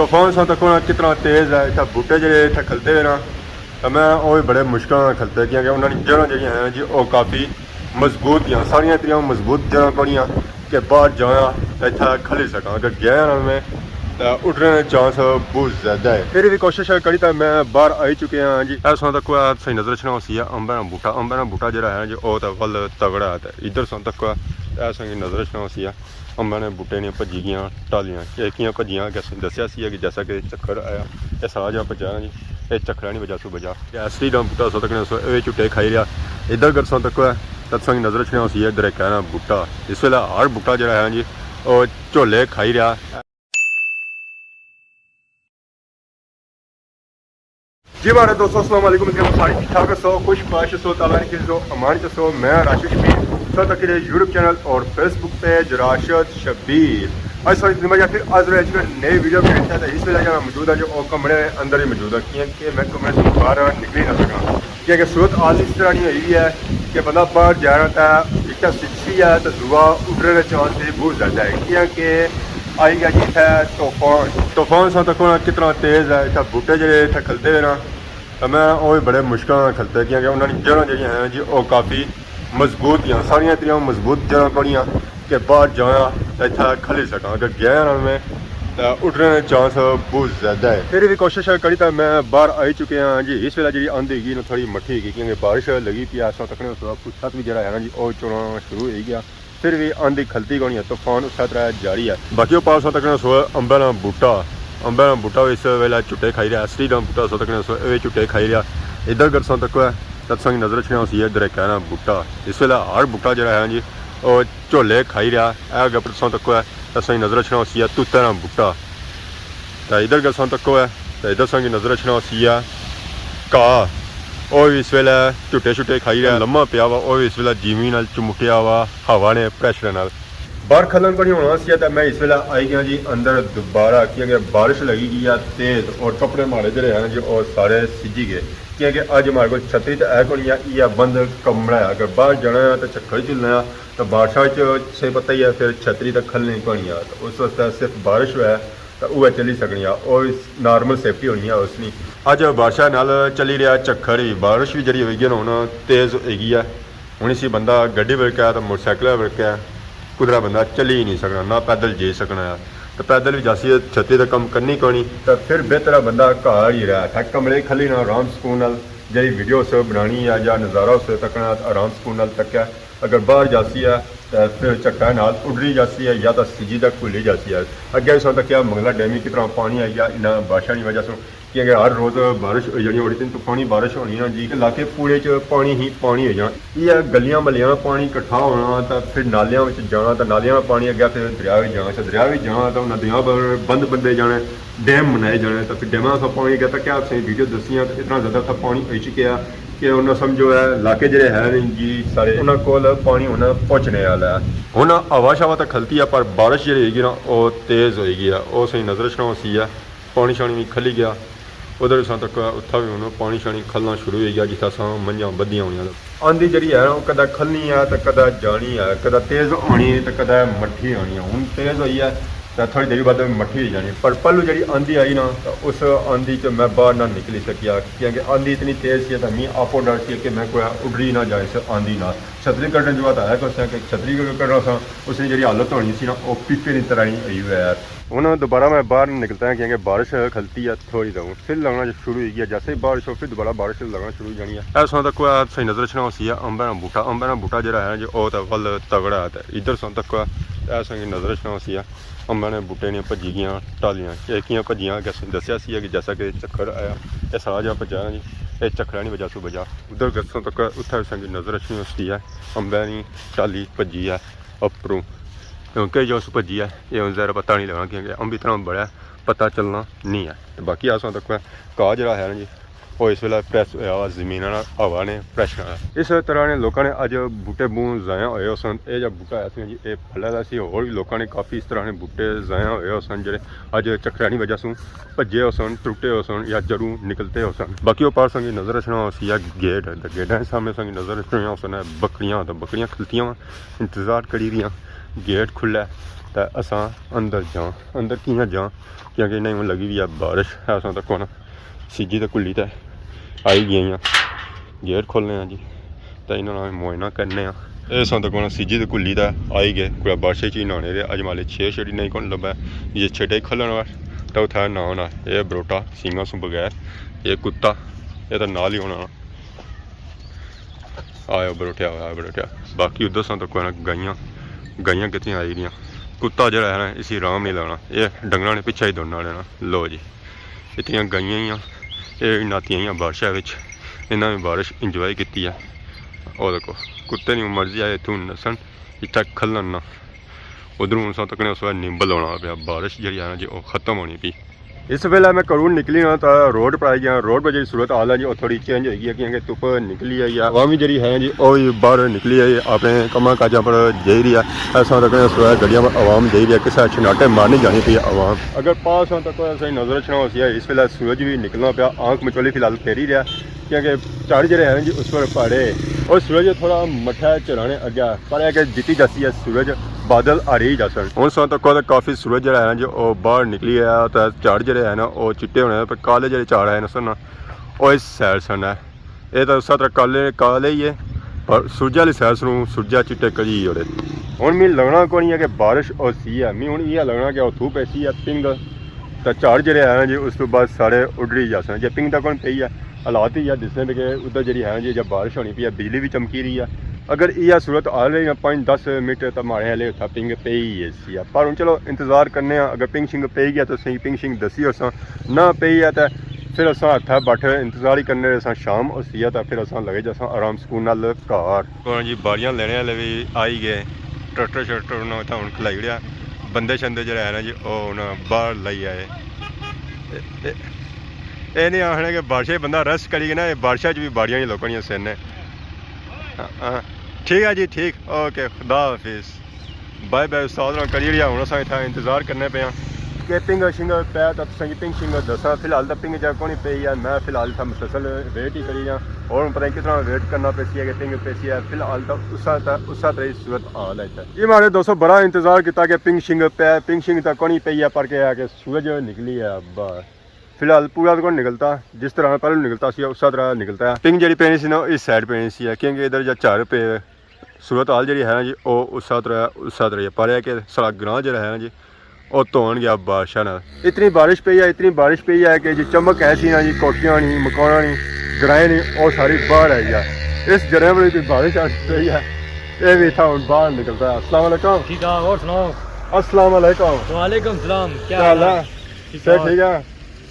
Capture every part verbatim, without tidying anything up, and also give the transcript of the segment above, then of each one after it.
طوفان ساں تکو نا کتنا تیز ہے، اتھا بوٹے جڑے اتھا کھلتے ہوئے نا، تے میں او وی بڑے مشکل نال کھلتے، کیونکہ انہاں دی جڑاں جڑیاں ہیں جی، او کافی مضبوط ہیاں، ساریاں اتنیاں مضبوط جڑاں کونیاں کہ باہر جایا تے اتھا کھلی سکاں۔ اگر گیا نا میں تے اٹھنے دے چانس بہت زیادہ ہے۔ پھر بھی کوشش کری تے میں باہر آئی چکے ہاں جی۔ اے ساں تکو تساں نظر اچھنا ہوسی ہے امباں نا بوٹا، امباں نا بوٹا جڑا ہے جی، او تے ول تگڑا ہے۔ تے ادھر ساں تکو اے تساں نظر اچھنا ہوسی ہے، امباں نے بوٹے نیاں بھجی گیاں ٹالیاں۔ اے کیاں بھجیاں کہ اساں دسیا سی کہ جیسا کہ جھکھڑ آیا، اے سارا جہاں بھجا نا جی، اے جھکھڑا نی وجہ سوں بھجا۔ اے ایسری نا بوٹا تساں تکنے سو، اے وی جھٹے کھائی رہیا۔ ادھر اگر تساں تکو ہے، تاں تساں کی نظر اچھنے ہوسی ہے ادھر ہک ہے نا بوٹا۔ اس ویلے ہر بوٹا جڑا ہے نا جی، او جھولے کھائی رہیا۔ جی مہاڑے دوستو، السلام علیکم۔ کیا سارے ٹھیک ٹھاک ہسو، خوش باش ہسو، تعالیٰ نے کس دو امان چ ہسو۔ میں راشد شبیر، تساں تکی رہے یوٹیوب چینل اور فیس بک پیج راشد شبیر۔ اج ساری دنیا پھر حاضر ہے ایک نئی ویڈیو کے ساتھ۔ اس ویلے میں موجود ہاں جو او کمرے اندر ہی موجود ہاں، کیونکہ میں کمرے سے باہر نکلی نہ سکاں، کیونکہ صورت حال اس طرح نہیں ہوئی ہے کہ بندہ باہر جا رہا تھا، ایک تو سچی ہے تو دعا اڈرے نے چانس بھی بہت زیادہ ہے، کیونکہ آئی گیا جی اتھے طوفان۔ طوفان ساں تکو نا کتنا تیز ہے، اتھے بوٹے جڑے اتھے کھلتے ہوئے نا، تے میں او وی بڑے مشکل نال کھلتے، کیونکہ انہاں دی جڑاں جڑیاں ہیں جی، او کافی مضبوط ہیاں، ساریاں اتنیاں مضبوط جڑاں کونیاں کہ باہر جایا تے اتھا کھلی سکاں۔ اگر گیا نا میں تے اٹھنے دے چانس بہت زیادہ ہے۔ پھر بھی کوشش کری تے میں باہر آئی چکے ہاں جی۔ اس ویلے جڑی اندھی ہوئی گئی نا، تھوڑی مٹھی ہوئی گئی، کیونکہ بارش لگی پئی ہے۔ اساں تکنے اس وقت چھت بھی جڑا ہے نا جی، او چونا شروع ہوئی گیا۔ پھر بھی اندھی کھلتی کونی ہے، طوفان اسے طرح جاری ہے۔ باقی او پار تساں تکنے سو امباں نا بوٹا، امباں نا بوٹا وی اس ویلے جھٹے کھائی رہیا، ایسری نا بوٹا تساں تکنے سو، اے وی جھٹے کھائی رہیا۔ ادھر اگر تساں تکو ہے، تاں تساں کی نظر اچھنا ہوسی ہے ادھر ہک ہے نا بوٹا۔ اس ویلے ہر بوٹا جڑا ہے نا جی، او جھولے کھائی رہیا۔ اے اگر تساں تکو ہے، تاں تساں کی نظر اچھنا ہوسی ہے توتے نا بوٹا۔ تے ادھر اگر تساں تکو ہے، تے ادھر تساں کی نظر اچھنا ہوسی ہے گھاہ، او وی اس ویلے جھٹے شٹے کھائی رہیا، لما پیا وا، او وی اس ویلے زمین نال چمٹیا وا ہوا نے پریشر نال۔ باہر کھلن کونی ہونا سی تے میں اس ویلے آئی گیا جی اندر دوبارہ، کیونکہ بارش لگی گئی ہے تیز اور کپڑے مہاڑے جڑے ہیں جی، او سارے سجی گئے، کیونکہ اج مہاڑے کول چھتری تے ہے کونی ہے، ایہہ بند کمرہ ہے۔ اگر باہر جانا ہے تے جھکھڑ جلنا ہے تے بارشاں وچ تساں پتہ ہی ہے، پھر چھتری تے کھلنی کونی ہے۔ تے اس واسطے صرف بارش ہوئے تے اوہ چلی سکنی آ، او اس نارمل سیفٹی ہونی آ اس نی۔ اج بارشاں نال چلی رہیا جھکھڑ وی، بارش وی جڑی ہوئی گئی نا ہن تیز ہوئی گئی آ۔ ہن اسی بندہ گڈی ورکا تے موٹر سائیکل ورکا، کدرا بندہ چلی ہی نہیں سکنا، نہ پیدل جائی سکنا آ۔ تے پیدل وی جاسی چھتری تے کم کرنی کونی۔ تے پھر بہتر آ بندہ گھر ہی رہے، تھک کمرے کھلی نا آرام سکون نال، جڑی ویڈیو اسے بنانی آ یا نظارہ اسے تکنا آرام سکون نال تکے۔ اگر باہر جاسی ہے تے پھر جھکا نال اڈری جاسی ہے یا تاں سجی تک کھلی جاسی ہے۔ اگے اساں تکیا منگلا ڈیم وچ کتنا پانی آئی گیا انہاں بارشاں دی وجہ سوں، کیونکہ ہر روز بارش ہوئی جانی، اور اتنی طوفانی بارش ہونی نا جی، علاقے پورے چ پانی ہی پانی ہوئی جانا۔ یہ گلیاں ملیاں پانی اکٹھا ہونا، تے پھر نالیاں وچ جانا، تے نالیاں نا پانی اگے پھر دریا وچ جانا، تے دریا وچ جانا تے انہاں دریاواں پر بند بندے جانے، ڈیم بنائے جانے، تے پھر ڈیماں اساں پانی اگے تکیا، اساں ویڈیو دسیاں تے اتنا زیادہ اتھا پانی ہوئی چکیا کہ انہاں سمجھو ہے علاقے جڑے ہیں جی سارے، انہاں کول پانی ہن پہنچنے والا ہے۔ ہن ہوا شوا تاں کھلتی ہے، پر بارش جڑی ہوئی گی نا، او تیز ہوئی گئی ہے، او اساں نظر اچھنا ہوسی ہے۔ پانی شانی وی کھلی گیا۔ ادھر اساں تک اتھا وی ہن پانی شانی کھلنا شروع ہوئی گیا، جتھا اساں منجھاں بدھیاں ہونیاں۔ آندھی جڑی ہے نا، او کدے کھلنی ہے تے کدے جانی ہے، کدے تیز ہونی ہے تے کدے مٹھی ہونی ہے۔ ہن تیز ہوئی ہے تے تھوڑی دیر بعد مٹھی ہوئی جانی ہے۔ پر پہلو جڑی آندھی آئی نا، تے اس آندھی چ میں باہر نہ نکلی سکیا، کیونکہ آندھی اتنی تیز سی تے می آپو ڈر سی کہ میں کوئی اڈری نہ جائے اس آندھی نال۔ چھتری کڈن جو بات ہے کہ اس نے کہ چھتری کڈنا سا، اس نے جڑی حالت ہونی سی نا، او پیپے نی طرح ہی ہوئی ہوئی ہے۔ ہن دوبارہ میں باہر نکلتا ہاں، کیونکہ بارش کھلتی ہے تھوڑی، تو پھر لگنا شروع ہوئی گیا۔ جیسے ہی بارش ہو، پھر دوبارہ بارش لگنا شروع ہوئی جانی ہے۔ اے ساں تک کوئی صحیح نظر اچھنا ہوسی ہے، امباں نا بوٹا، امباں نا بوٹا جڑا ہے جو او تے ول تگڑا ہے، تے ادھر ساں تک کوئی اے ساں کی نظر اچھنا ہوسی ہے، امباں نے بوٹے نیاں بھجی گیاں ٹالیاں، کہ کیاں بھجیاں، کہ اساں دسیا سی کہ جیسا کہ جھکھڑ آیا، اے سارا جہاں بھجا نا جی، اے جھکھڑا نی وجہ سوں بھجا۔ ادھر گسوں تک اتھے ساں کی نظر اچھنی ہوسی ہے، امباں نی ٹالی بھجی ہے۔ اپروں۔ ہن کئی جگہ سوں بھجی ہے، اے ہن ذرا پتہ نہیں لگنا، کیونکہ امب اتنا بڑا ہے، پتہ چلنا نہیں ہے۔ تے باقی اساں تک گھاہ جڑا ہے نا جی، او اس ویلے پریس ہویا ہوا زمین نال، ہوا نے پریشر نال۔ اس طرح نے لوکاں نے اج بوٹے بہوں ضائع ہوئے ہوسن۔ اے جا بوٹا ہے سی جی، اے پھلا دا سی، ہور وی لوکاں نے کافی اس طرح نے بوٹے ضائع ہوئے ہوسن، جڑے اج جھکھڑا نی وجہ سوں بھجے ہوسن، ٹرٹے ہوسن یا جڑوں نکلتے ہوسن۔ باقی او پار ساں کی نظر اچھنا ہوسی ہے گیٹ، تے گیٹاں نے سامنے ساں کی نظر اچھنا ہوسن ہے بکریاں، تے بکریاں کھلتیاں وا، انتظار کری رہیاں، گیٹ کھلا ہے۔ تے اساں اندر جاں۔ اندر کیاں جاں؟ کیونکہ انہیں ہن لگی ہوئی ہے بارش۔ اساں تکو نا سجی تے کھلی تے آئی گئی آں۔ گیٹ کھولنے آں جی، تے انہاں نا معائنہ کرنے آں۔ اے اساں تکو نا سجی تے کھلی تے آئی گئے۔ کوئی بارشیں چ ہی نہانے دے، اج مالے چھے چھڑی نہیں کون لبھا۔ یہ چھٹے ہی کھلن والا تے اتھا نہ ہونا۔ اے بروٹا سینگاں سوں بغیر، اے کتا، اے تے نال ہی ہونا۔ آیا بروٹیا، آیا بروٹیا۔ باقی ادھر ساں تکو نا گائیاں، گائیاں کتنی آئی دیاں۔ کتا جڑا ہے نا، اسی آرام نہیں لگنا۔ اے ڈنگراں نے پچھے ہی دوڑنا رہنا۔ لو جی، اتنیاں گائیاں ہی آں، اے ناتیاں ہی آں بارشاں وچ۔ انہاں نے بارش انجوائے کیتی ہے۔ او دیکھو، کتے نی مرضی آئے اتھوں نسن، اتھا کھلن نہ۔ ادھروں ہن ساں تکنے اس ویلے نمبل ہونا پیا، بارش جڑی ہے نا جی، او ختم ہونی پی۔ اس ویلے میں گھروں نکلی ہاں تاں روڈ پر آئی گیا۔ روڈ پر جڑی صورت حال ہے جی، او تھوڑی چینج ہوئی گئی ہے، کیونکہ دھپ نکلی آئی ہے۔ عوام وی جڑی ہے جی، او وی باہر نکلی آئی ہے، اپنے کماں کاجاں پر جائی رہی ہے۔ ایسا تکنے اس ویلے گڈیاں پر عوام جائی رہی ہے، کسے چھناٹے مارنی جانی پی عوام۔ اگر پاس ہاں تاں کوئی ایسا ہی نظر اچھنا ہو سی ہے، اس ویلے سورج وی نکلنا پیا، آنکھ مچولی فی الحال پھیری رہیا۔ کیونکہ چڑھ جڑے ہیں جی اس پر پہاڑے، اور سورج تھوڑا مٹھا ہے چڑھانے اگیا، پر ہے کہ جتی جاسی ہے سورج، بادل آ رہی جاسن۔ ہن ساں تکو تے کافی سورج جڑا ہے نا جی، او باہر نکلی آیا، تے چڑھ جڑے ہیں نا، او چٹے ہونے، پر کالے جڑے چڑھ آئے نا سن نا، او اس سائیڈ سن ہے۔ اے تے اس طرح کالے، کالے ہی ہے، پر سورج والی سائیڈ سنوں سورجا چٹے کری ہی ہوڑے۔ ہن می لگنا کوئی نہیں ہے کہ بارش ہو سی ہے، می ہن یہ لگنا کہ اتھوں پیسی ہے پنگ، تے چڑھ جڑے ہیں نا جی، اس تو بعد سارے اڈری جاسن۔ جے پنگ تک کون پئی ہے، حالات ہی یا دسنے پے کہ ادھر جڑی ہے نا جی، جب بارش ہونی پی ہے، بجلی بھی چمکی رہی ہے۔ اگر یہ صورت حال رہی نا پانچ دس منٹ، تاں ماڑے ہلے اتھا پنگ پئی ہی سی۔ پر ہن چلو انتظار کرنے آں، اگر پنگ شنگ پئی گیا تو صحیح، پنگ شنگ دسی ہوساں، نہ پئی ہے تے پھر اساں اتھا بیٹھے انتظار ہی کرنے رہساں، شام ہوسی ہے تے پھر اساں لگے جاساں آرام سکون نال گھر۔ ہن جی باڑیاں لینے والے بھی آئی گئے، ٹریکٹر شریکٹر انہاں اتھا ہن کھلائی اڑیا، بندے شندے جڑے ہے نا جی، او ہن باہر لائی آئے۔ اے، اے، اے نہیں آخنے کہ بارشیں بندہ ریسٹ کری گنا، اے بارشاں چ بھی باڑیاں نہیں لوکاں دیاں سینے۔ ہاں، ہاں۔ ٹھیک ہے جی، ٹھیک۔ اوکے، خدا حافظ۔ بائے بائے استاد، نہ کری اڑیا، ہن اساں اتھا انتظار کرنے پے آں۔ کہ پنگ شنگ پے تاں تساں کی پنگ شنگ دساں۔ فی الحال تاں پنگ جا کونی پئی ہے، میں فی الحال اتھا مسلسل ویٹ ہی کری رہیا۔ اور ہن پتہ نہیں کتنا ویٹ کرنا پیسی ہے کہ پنگ پیسی ہے۔ فی الحال تاں اسا تاں، اسا طرح ہی صورت حال ہے اتھا۔ یہ ماڑے دوستو بڑا انتظار کیتا کہ پنگ شنگ پے، پنگ شنگ تاں کونی پئی ہے، پر کیا ہے کہ سورج نکلی ہے باہر۔ فی الحال پورا تو کون نکلتا، جس طرح پہلے نکلتا سی، اس طرح نکلتا ہے۔ پنگ جڑی پینی سی نا، اس سائیڈ پینی سی ہے، کیونکہ ادھر جا جھڑ پے، صورت حال جڑی ہے نا جی، او اس طرح، اس طرح ہے۔ پر ہے کہ سارا گراں جڑا ہے نا جی، او دھون گیا بارشاں نال۔ اتنی بارش پئی ہے، اتنی بارش پئی ہے کہ جی چمک ایسی نا جی، کوٹھیاں نہیں، مکاناں نہیں، گرائیں نہیں، او ساری باہر آئی ہے۔ اس جگہ پر اتنی بارش آ پئی ہے، اے بھی اتھا ہن باہر نکلتا ہے۔ السلام علیکم۔ ٹھیک ٹھاک، اور سناؤ؟ السلام علیکم۔ وعلیکم السلام، کیا کیا حال حال ہے؟ ہے؟ ٹھیک صحت ٹھاک۔ ٹھیک ہے؟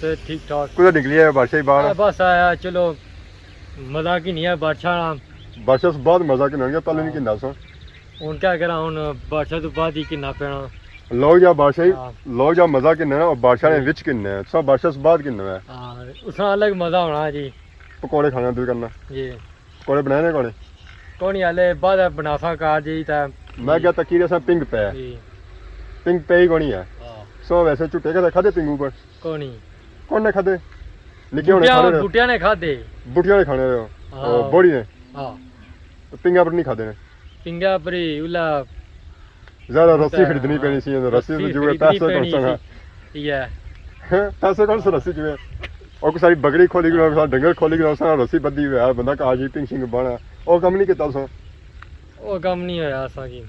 صحت ٹھیک ٹھاک۔ کدھر نکلی ہے بارشیں باہر؟ آ، بس آیا، چلو، مزہ کی نہیں ہے بارشاں نا۔ بارشاں سے بعد مزہ کنا گیا، پہلے نہیں ہاں۔ کنا سا۔ ہن کیا کراں، ہن بارشاں تو بعد ہی کنا پینا۔ لوگ جا بارشاں ہی، ہاں۔ لوگ جا مزہ کنا نا، بارشاں نے جی۔ وچ کنا ہے۔ سب بارشاں سے بعد کنا ہے۔ ہاں، اس نا الگ مزہ ہونا جی۔ پکوڑے کھانے دل کرنا۔ جی۔ پکوڑے بنائے نے کونے؟ کونی، ہلے بعد بناساں کار جی تے۔ میں کیا تکی رہیا سا پنگ پے۔ جی۔ پنگ پے ہی کونی ہے۔ ہاں۔ سو ویسے جھٹے کدے کھادے پنگ اوپر؟ کونی۔ کون نے کھادے؟ نکے ہونے بوٹیاں، کھانے رہے۔ بوٹیاں نے کھادے۔ بوٹیاں نے کھانے رہے ہو؟ ہاں۔ او، بوڑی نے؟ ہاں۔ تو پنگا پر نہیں کھادے نے؟ پنگا پر ہی، اولا زیادہ رسی تے خریدنی ہاں، پینی سی، رسی رسی تو جوڑے خریدنی پیسے کون پینی سا سی۔ یہ۔ پیسے کون سا رسی جوڑے؟ او کوئی ساری بکری کھولی گئی، کوئی سارا ڈنگر کھولی گیا، سارا رسی بدھی ہوئی ہے، بندہ کاج ہی پنگ شنگ بانا۔ او کم نہیں کیتا سا۔ او کم نہیں ہویا اساں کی۔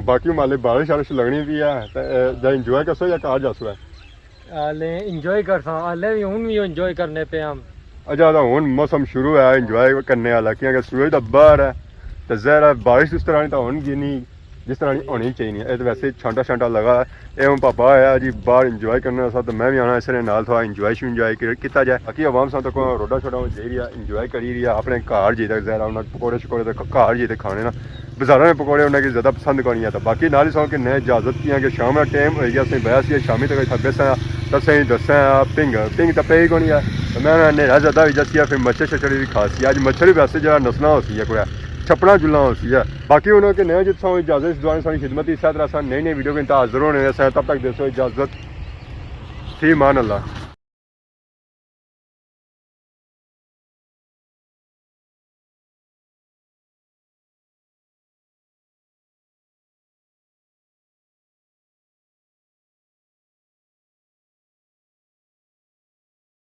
باقی مالے بارش شارش لگنی پی ہے، تے، اے، جا انجوائے کرسو یا کار جاسو ہے؟ ہالے انجوائے کرساں، ہالے بھی ہن بھی انجوائے کرنے پے ہم۔ اچھا، تاں ہن موسم شروع ہے انجوائے کرنے والا، کیونکہ سورج تاں باہر ہے، تے ظاہر ہے بارش اس طرح نہیں تاں ہن گی نہیں، جس طرح نہیں ہونی چاہیے۔ اے تاں ویسے چھانٹا چھانٹا لگا، اے ہن پاپا آیا جی باہر انجوائے کرنے واسطے، تے میں بھی آنا اس نے نال تھوڑا انجوائے شنجوائے کر-، کیتا جائے۔ باقی عوام ساں تک روڈا شوڈا جائی رہی ہے، انجوائے کری رہی ہے، اپنے گھر جی تک ظاہر ہے انہاں پکوڑے شکوڑے تے گھر جی تے کھانے نا۔ بازاراں نے پکوڑے انہاں کی زیادہ پسند کونی آتا۔ باقی نال ہی سو کہ نئے اجازت کیاں کہ شام نا ٹائم ہوئی گیا، اسیں بیا سی شامی تک اتھا بیساں، تسیں دساں پنگ، پنگ تے پئی کونی ہے۔ تے میں نیرا زیادہ ہوئی جاسی ہے، پھر مچھر شچھر بھی کھاسی۔ اج مچھر بھی ویسے جڑا نسنا ہوسی ہے کوئی، چھپنا جلنا ہوسی ہے۔ باقی انہاں کہ نئے جتساں اجازت اس دوران ساری خدمت ہی، اس طرح اساں نئی نئی ویڈیو کے انتہا حاضر ہونے ہیں، تب تک دیسو اجازت۔ فی امان اللہ۔